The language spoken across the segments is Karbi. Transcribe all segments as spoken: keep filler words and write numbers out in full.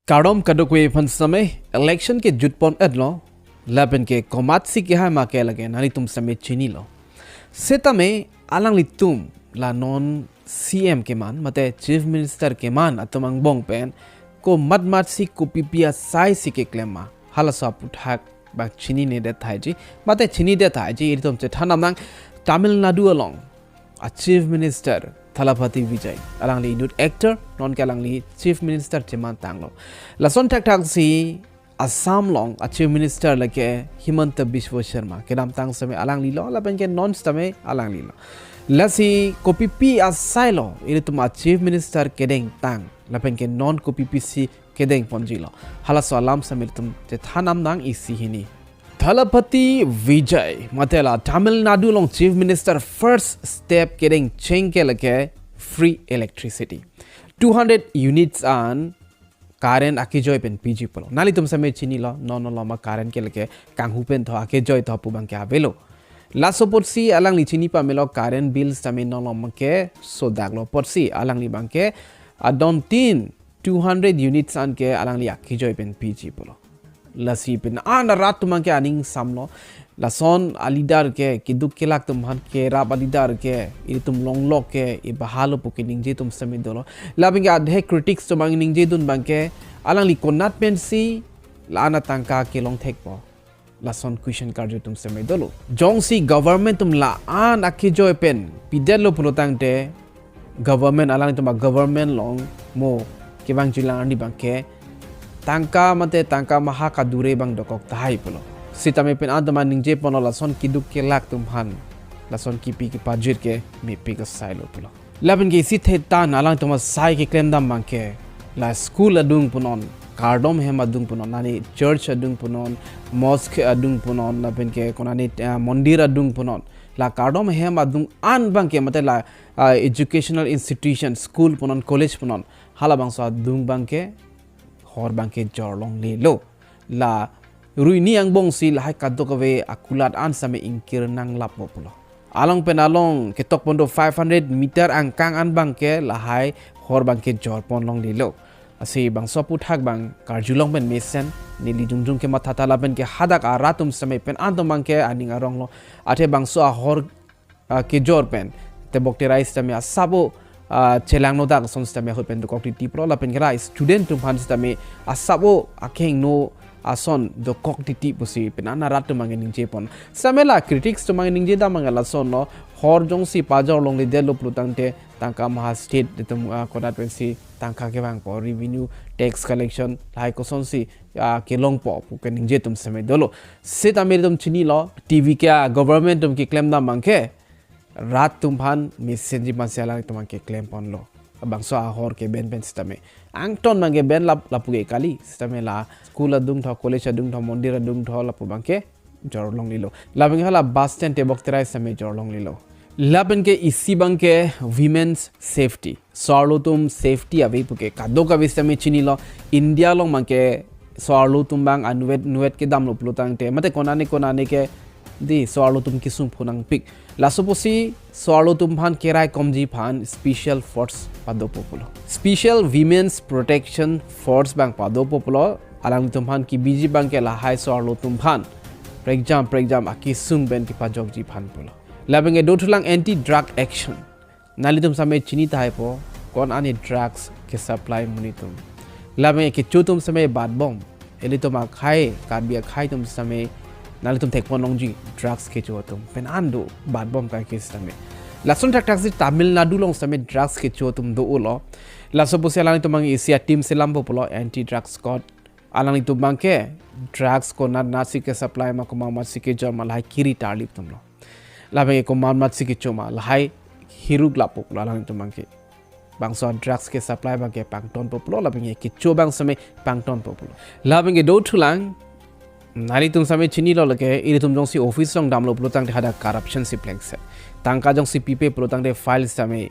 Kardom kadokave aphan sitame, election ke jutpon-etlo, lapen ke komatsi kehai ma ke lake nanglitum sitame chinilo. Sitame alanglitum la non C M keman, mate Chief Minister keman atum angbong pen komatmatsi kopipi asai si keklem ma, halaso aphuthak bang chinine det thaiji, mate chini det thaiji, ilitum chethan damnang. Tamil Nadu along a Chief Minister Thalapathy Vijay, alangli inut actor, non ke alangli Chief Minister cheman tanglo. Lason thakthaksi Assam along a Chief Minister lake Himanta Biswa Sharma, kedamtang sitame alanglilo, lapen ke non sitame alanglilo. Lasi kopipi asailo ilitum a Chief Minister kedengtang, lapen ke non kopipisi kedengponjilo, halaso alam sitame ilitum chethan damnang isi hini. Thalapathy Vijay, mate la Tamil Nadu along Chief Minister first step kedengcheng ke lake free electricity. Two hundred units an current akejoi pen piji pulo. Nanglitum sitame chinilo, non non loma current ke lake kanghu pen tho akejoi tho pu bang ke avelo. Laso apotsi alangli chini pamelo current bill sitame non loma kesodaklo apotsi alangli bang ke adon tin two hundred units an ke alangli akejoi pen piji pulo. Lasi pen an arat atum bang ke aning samlo. Lason a leader ke, keduk kelak atum aphan kerap a leader ke, ilitum longlok ke, ibahalo pu keningje atum sitame dolo. Lapen ke adhe critics atum bang ningjedun bang ke, alangli konat pensi la-an atangka kelong thekpo. Lason question karju atum sitame dolo. Jongsi government atum la-an akejoi pen pidetlo pulo tangte, government, alangtum a government along mo kevangjilang arni bang ke tangka mate tangka maha kadure bang dokok tahai pulo. Sitame pen an atum ningjeponlo, lason keduk kelak atum aphan lason kipi kepajir ke mepik asailo pulo. Lapen ke isi thetan alangtum asai keklem dam bang ke la school adung punon, kardom hem adung punon, nani church adung punon, mosque adung punon, lapen ke konane, ah, mondir adung punon, la kardom hem adung an bang ke, mate la, ah, educational institution, school punon, college punon, halabangso adung bang ke hor bang ke jorlonglelo. La ruini angbongsi lahai kadokave akulat an sitame ingkir nanglappo pulo. Along pen along ketok pon do five hundred meter angkang an bang ke lahai hor bang ke jorponlonglelo. Lasi bangso aphuthak bang karjulong pen mesen, neli jongjong kematha tha lapen ke hadak arat atum sitame pen an atum bang ke aning aronglo. Athe bangso ahor, ah, kejor pen tebok terai sitame asap o, ah, chelangno dak ason sitame ahut pen dokok titi pulo, lapen ke la student atum aphan sitame asap o akehingno ason dokok titi pusi pen an arat atum bang ke ningjepon. Sitame la critics atum bang ke ningje dam bang ke lasonlo, hor jongsi pajorlongledetlo pulo tangte tangka maha state atum, ah, konat pensi tangka kevangpo, revenue, tax collection lahai kosonsi, ah, kelongpo pu keningje atum sitame dolo. Sitame ilitum chinilo, T V ke, ah, government atum keklem dam bang ke rat atum aphan mesenji aphansi alangtum bang ke klemponlo. Bangso ahor ke ben pen sitame, angton bang ke ben lap, lapu ke kali. Sitame la school adung tho, college adung tho, mondir adung tho, lapu bang ke jorlonglelo. Lapen ke hala bus stand tebok terai sitame jorlonglelo. Lapen ke isi bang ke women's safety, so-arlo atum safety ave pu ke kadokave sitame chinilo. India along bang ke so-arlo atum bang anvet nvet kedamlo pulo tangte, mate konane konane ke di so-arlo atum kesung phonangpik. Laso apotsi so-arlo atum aphan kerai komji aphan special force padopo pulo. Special Women's Protection Force bang padopo pulo. Alangtum aphan kebiji bang ke lahai so-arlo atum aphan prekjam prekjam akesung pen kepajokji aphan pulo. Lapen ke dothulang anti drug action. Nanglitum sitame chini tahaipo, konane drugs kesupply monit atum. Lapen ke kecho atum sitame batbom. Ilitum akhai, Karbi akhai atum sitame nanglitum thekponlongji drugs kecho atum. Pen an do batbom kaike sitame. Lason thakthaksi Tamil Nadu along sitame drugs kecho atum do-olo. Laso apotsi alangtum bang isi a team selampo pulo, anti drug squad. Alanglitum bang ke drugs konat natsi kesupply ma, komat matsi kejor ma lahai kiri tarlip atumlo. Lapen ke komat matsi kecho ma lahai hiruklappo pulo alangtum bang ke. Bangso drugs kesupply bang ke pangtonpo pulo, lapen ke kecho bang sitame pangtonpo pulo. Lapen ke dothulang, nanglitum sitame chinilo lake, ilitum jongsi office along damlo pulo tangte hadak corruption si plengset. Tangka jongsi pipe pulo tangte file sitame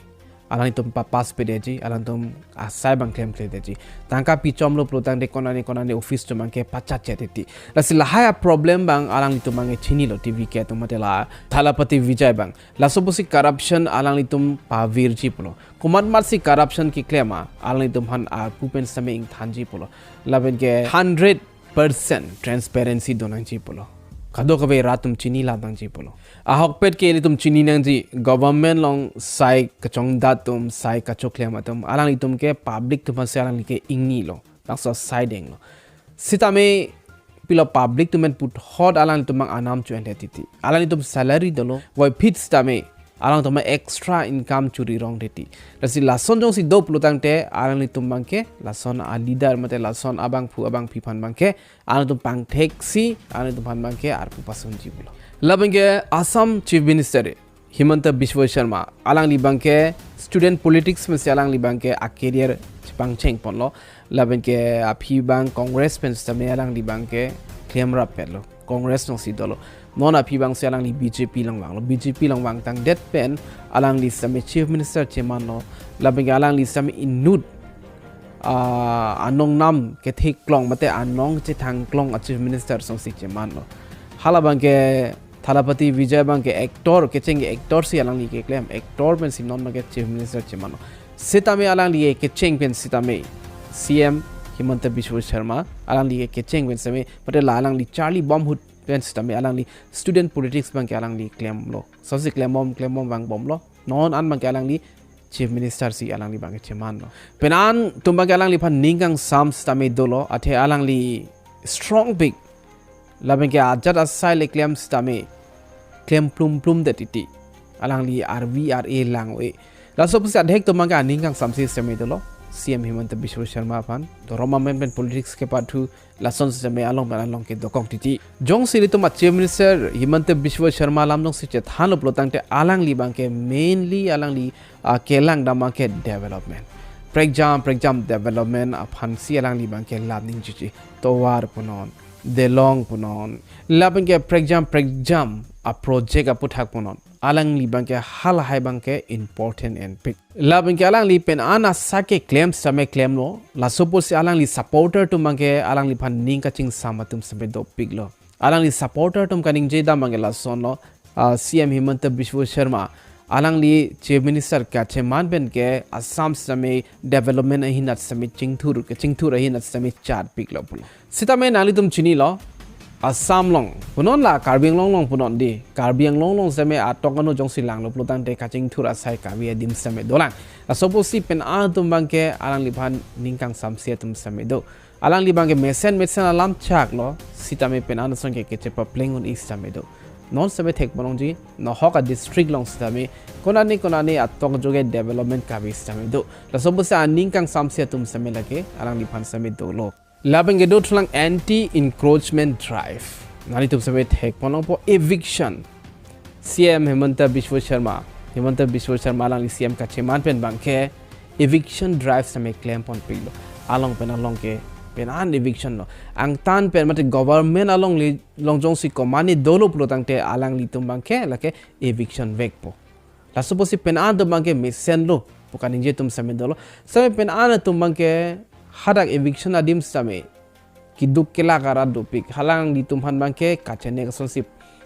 Alangtum pa pass pedetji, alangtum asai abang klemkledetji. Tangka pichomlo pulotangte konane konane office atum abangke pachat chat titi. Lasi lahai aproblem abang alanglitum abangke chinilo, T V K atum mate la Thalapathy Vijay abang. Laso pusi corruption alanglitum pavirji pulo. Komatmatsi corruption keklem a, alanglitum aphan arpu pen sitame ingthanji pulo. Lapenke hundred percent transparency donangji pulo. Kadokave rat atum chini lam nangji pulo. Ahokpet ke ilitum chini nangji, government along sai kachongdat atum, sai kachoklem atum, alanglitum ke public atum aphansi alangli ke ingnilo, laso sai denglo. Sitame pilo public atum pen puthot alanglitum abang anam chu-en titi. Alanglitum salary dolo, voiphit sitame alangtum extra income churi rong titi. Lasi lason jongsi do pulotangte alanglitum abangke lason a leader mate lason abangphu abangphi aphan abangke alangtum pangtheksi alangtum aphan abangke arpu pasunji pulo. Lapenke Assam Chief Minister Himanta Biswa Sharma, alangli abangke student politics pensi alangli abangke a career chepangcheng ponlo. Lapenke aphi abang Congress pen sitame alangli abangke klemrap petlo. Congress alongsi dolo. Non aphi abangsi alangli B J P along vanglo. B J P along vangtangdet pen alangli sitame Chief Minister chemanlo. Lapenke alangli sitame inut, ah, anongnam ketheklong mate anong chethangklong a Chief Minister alongsi chemanlo. Hala abangke Thalapathy Vijay abangke actor, kecheng ke actor si alangli keklem, actor pensi non abangke Chief Minister chemanlo. Sitame alangli kecheng pen sitame C M Himanta Biswa Sharma, alangli kecheng pen sitame, mate la alangli charlibomhut pen sitame alangli student politics abangke alangli klemlo. Sosi klembom klembom vangbomlo. Non an abangke alangli Chief Minister si alangli abangke chemanlo. Penang atum abangke alangliphan ning kangsam sitame dolo, athe alangli strongpik. Lapenke ajat asai le klem sitame klem plumplumdet titi. Alangli arvi ar-e lang-e. Laso pusi adhek atum abangke aning kangsamse sitame dolo. C M Himanta Biswa Sharma aphan. Dorom amen pen politics kepathu, lason sitame along pen along kedokok titi. Jongsi ilitum a Chief Minister Himanta Biswa Sharma alam jongsi chethanlo pulotangte alangli abangke mainly alangli, ah, kelang dam abangke development. Prekjam prekjam development aphansi alangli abangke lam ningjeji. Tovar punon, Delong punon, lapenke prekjam prekjam a project aputhak punon. Alangli abangke halahai abangke important enpik. Lapenke alangli penang asai keklem sitame klemlo. Laso pusi alangli supporter atum abangke alangliphan ning kachingsam atum sitame dopiklo. Alangli supporter atum kaningje dam abangke lasonlo, ah, C M Himanta Biswa Sharma, alangli Chief Minister kacheman penke Assam sitame development ahin at sitame chingthur, kechingthur ahin at sitame chatpiklo pulo. Sitame nanglitum chinilo, Assam along punon la Karbi Anglong along punon di, Karbi Anglong along sitame atok ano jongsi langlo pulotangte kachingthur asai kave adim sitame dolang. Laso pusi penang atum abangke alangliphan ning kangsamse atum sitame do. Alangli abangke mesen mesen alam chaklo, sitame penang asonke kechepapleng un-e sitame do. Non sitame thekponlongji, nohok a district along sitame konane konane atok ajoke development kave sitame do. Laso pusi aning kangsamse atum sitame lake alangliphan sitame dolo. Lapenke dothulang anti encroachment drive. Nanglitum sitame thekponlongpo eviction. C M Himanta Biswa Sharma, Himanta Biswa Sharma alangli C M kacheman pen abangke eviction drive sitame klemponpiklo. Along pen along ke penang eviction lo. Angtan pen mate government along le long jongsi komane dolo pulotangte alanglitum abangke lake eviction vekpo. Laso pusi penang atum abangke mesenlo pu kaningje atum sitame dolo. Sitame penang atum abangke hadak eviction adim sitame keduk kelak arat dopik, halanglitum aphan abangke kachenek asonsi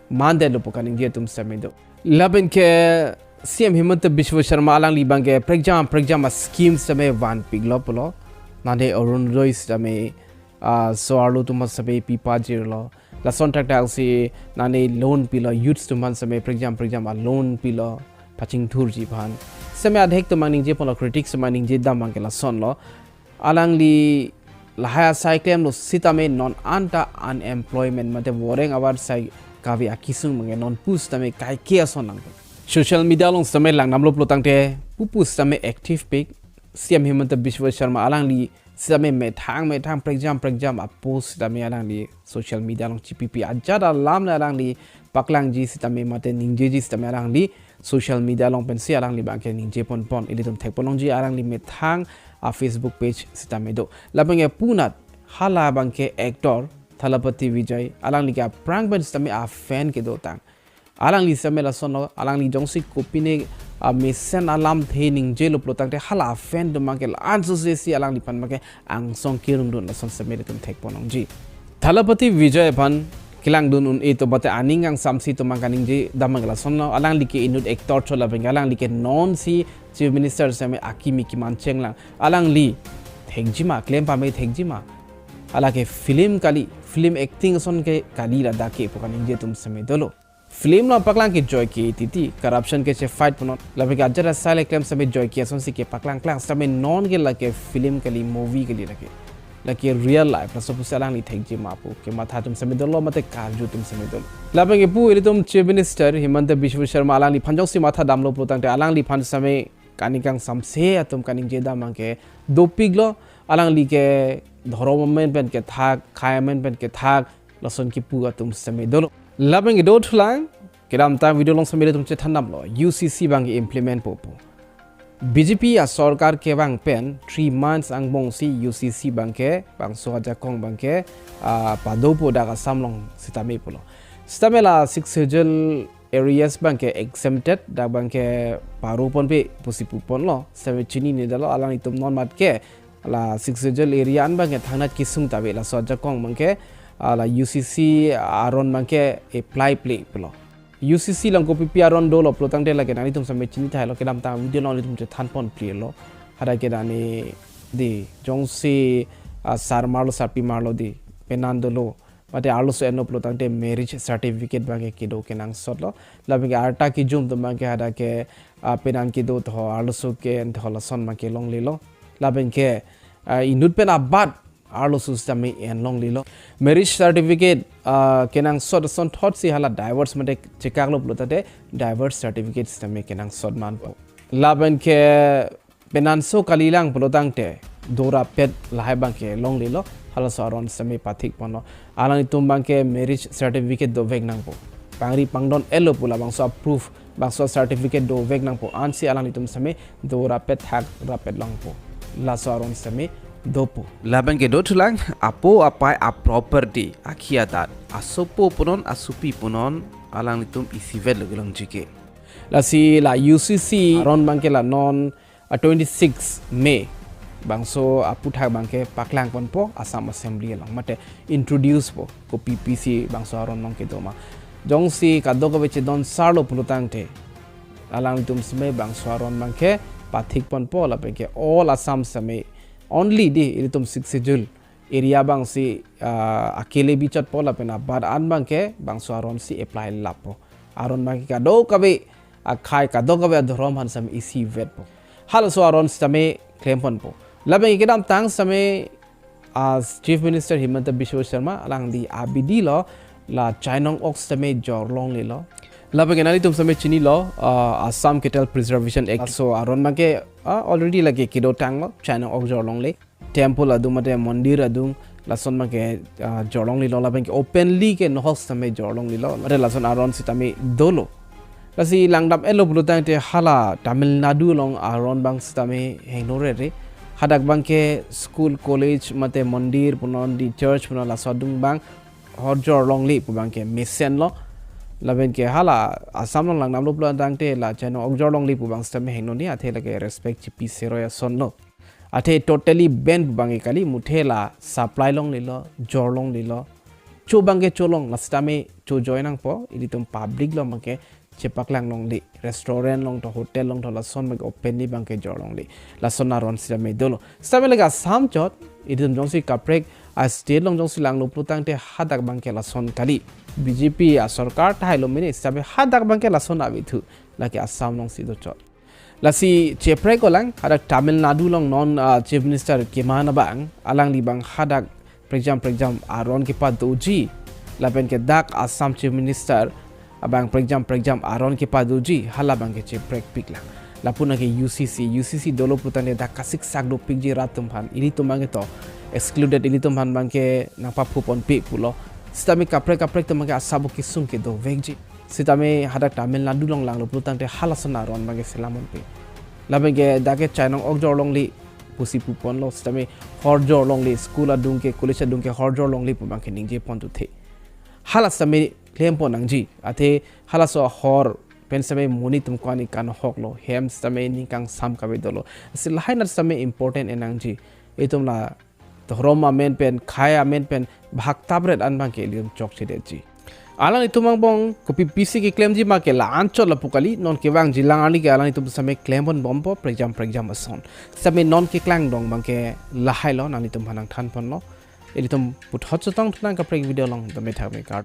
mandetlo pu kaningje atum sitame do. Lapenke C M Himanta Biswa Sharma alangli abangke prekjam prekjam a scheme sitame vanpiklo pulo. Nane Orunodoi sitame, ah, so-arlo atum aphan sitame pipajirlo. Lason thakthak si nane loan pilo, youths atum aphan sitame prekjam prekjam a loan pilo, pachingthurji aphan. Sitame adhek atum abang ningjeponlo, critics atum abang ningje dam abangke lasonlo. Alangli lahai asai klemlo sitame non anta unemployment mate voreng avar asai kave akesung abangke nonpu sitame kaike ason lang. Social media along sitame langdamlo pulotangte pupu sitame active pik. C M Himanta Biswa Sharma alangli sitame methang methang prekjam prekjam a post sitame alangli social media along chipipi, ajat alam le alangli paklangji sitame mate ningjeji sitame alangli social media along pensi alangli abangke ningjeponpon. Ilitum thekponlongji alangli methang a Facebook page sitame do. Lapenke punat hala abangke actor Thalapathy Vijay, alangli ke aphrang pen sitame a fan kedotang. Alangli sitame lasonlo, alangli jongsi kopine amesen alamthe ningjelo pulotangte hala aphan atum abangke la-an sose si alangliphan abangke angsong kirungdun lason seme ilitum thekpon nangji. Thalapathy Vijay aphan kelangdun un-e to, mate aning kangsamsi atum abang kaningje dam abang lason lo, alangli ke inut actor chot lapen alangli ke nonsi Chief Minister seme akimi keman chenglang. Alangli thekjima, klem pame thekjima. Hala ke film kali, film acting ason ke kali ladak ke pu kaningje atum seme dolo. Film lo paklang ke joike titi, corruption ke chefight ponnon. Lapen ke ajat asai le klem seme joike asonsi kepaklang klang. Seme non ke lake film kali, movie kali lake. Lake real life, laso pusi alangli thekjima pu kematha atum seme dolo mate karju atum seme dolo. Lapen ke pu ilitum Chief Minister Himanta Biswa Sarma alangliphan jongsi matha damlo pulotangte alangliphan seme kaning kangsamse atum kaningje dam abangke dopiklo, alangli ke dhorom amen pen kethak, khei amen pen kethak, lason kipu atum seme dolo. Lapen ke dothulang, kedamtang video along seme ilitum chethan damlo, U C C abangke implement po pu. B J P asorkar kevang pen three months angbongsi U C C abangke, bangso ajakong abangke, ah, padopo dak Assam along sitame pulo. Sitame la Sixth Schedule areas abangke exempted, dak abangke paroponpe pusi puponlo, sitame chinine dolo, alanglitum non mat ke la Sixth Schedule area an abangke thangnat kesung ta ave, laso ajakong abangke, ah, la U C C aron abangke apply ple pulo. U C C along kopipi aron dolo pulotangte lake nanglitum seme chini thailo, kedamtang video along ilitum chethan pon plelo. Hadak ke dani di jongsi, ah, sar marlo, sarpi marlo di penan dolo. Mate arloso enlo pulotangte marriage certificate abangke kedo kenangsotlo. Lapen ke arta kejum atum abangke hadak ke, ah, penan kedo tho arloso ke-en tho lason abangke longlelo. Lapen ke, ah, inut pen abat arloso sitame en longlelo. Marriage certificate, ah, kenangsot asonthotsi hala divorce mate chekaklo pulotangte divorce certificate sitame kenangsot manpo. Lapen ke penanso kalilang pulotangte dorapet lahai abangke longlelo, halaso aron sitame pathik ponlo. Alanglitum abangke marriage certificate dovek nangpo. Pangri pangdon elo pu labangso a-proof, bangso certificate dovek nangpo. Ansi alanglitum sitame dorapet thak rapet longpo. Laso aron sitame dopo. Lapen ke dothulang, apo apai a-property, akhi adat, asopo punon, asopi punon, alanglitum isivet lo kelongji ke. Lasi la U C C aron abangke la non a twenty-six May bangso aputhak abangke paklang ponpo Assam Assembly along mate introduce po kopipisi bangso aron along kedo ma. Jongsi kadokave chedon sarlo pulotangte alanglitum sitame bangso aron abangke pathik ponpo lapen ke all Assam sitame only di ilitum Sixth Schedule area abangsi, ah, akele bichotpo lapen abat an abangke bangso aronsi apply lappo. Aron abangke kadokave akhei kadokave adhorom aphan sitame isivetpo. Halaso aron sitame klem ponpo. Lapen ke kedamtang sitame, ah, Chief Minister Himanta Biswa Sarma alangli abidi lo la chainong ok sitame jorlonglelo. Lapen ke nanglitum sitame chinilo, ah, Assam Cattle Preservation Act. So aron abangke, ah, already lake kedotanglo, chainong ok jorlongle. Temple adung mate mondir adung lason abangke, ah, jorlonglelo lapen ke openly ke nohok sitame jorlonglelo mate lason aron sitame dolo. Lasi langdam elo pulotangte hala Tamil Nadu along aron abang sitame hengno rere. Hadak abangke school, college mate mondir punon di church punon laso adung abang horjorlongle pu abangke mesenlo. Lapen ke hala Assam along langdamlo pulotangte la chainong ok jorlongle pu abang sitame hengno ni athe lake respect chipi seroi asonlo. Athe totally ban pu abangke kali muthe la supply longlelo, jorlonglelo. Cho abangke cholong la sitame chojoi nangpo, ilitum public along abangke chepaklang longle, restaurant along tho, hotel along tho lason abangke openly abangke jorlongle. Lason aron sitame dolo. Sitame lake Assam chot, ilitum jongsi kaprek a-state along jongsi langlo pulotangte hadak abangke lason kali. B J P asorkar tahai lo mene sitame hadak abangke lason avethu. Lake Assam alongsi do chot. Lasi cheprek olang, hadak Tamil Nadu along non, ah, Chief Minister keman abang, alangli abang hadak prekjam prekjam aron kepadoji. Lapen ke dak Assam Chief Minister abang prekjam prekjam aron kepadoji, hala abangke cheprek piklang. Lapu nangke U C C, U C C dolo pulotangte dak kasiksak dopikji rat atum aphan, ilitum abangke to excluded, ilitum aphan abangke nangpaphu ponpe pulo. Sitame kaprek kaprek atum abangke asabo kesung ke dovekji. Sitame hadak Tamil Nadu along langlo pulotangte halason aron abangke selam ponpe. Lapen ke dak ke chainong ok jorlongle pusi puponlo, sitame horjorlongle, school adung ke, college adung ke horjorlongle pu abangke ningje pontuthe. Hala sitame klem pon nangji, athe halaso ahor Pen sitame monit atum ko-an ni kanhoklo, hem sitame ning kangsam kave dolo. Lasi lahai anat sitame important enangji. Itum la dhorom amen pen, khei amen pen bhak tapret an abangke ilitum chokchedetji. Alanglitum angbong kopi pisi keklemji ma ke la-anchot lapu kali, non kevangji lang arni ke alanglitum sitame klempon bompo prekjam prekjam ason. Sitame non keklangdun abangke lahailo, nanglitum aphan nangthanponlo. Ilitum puthot chetongthu nang kaprek video along, dame thakme kardom.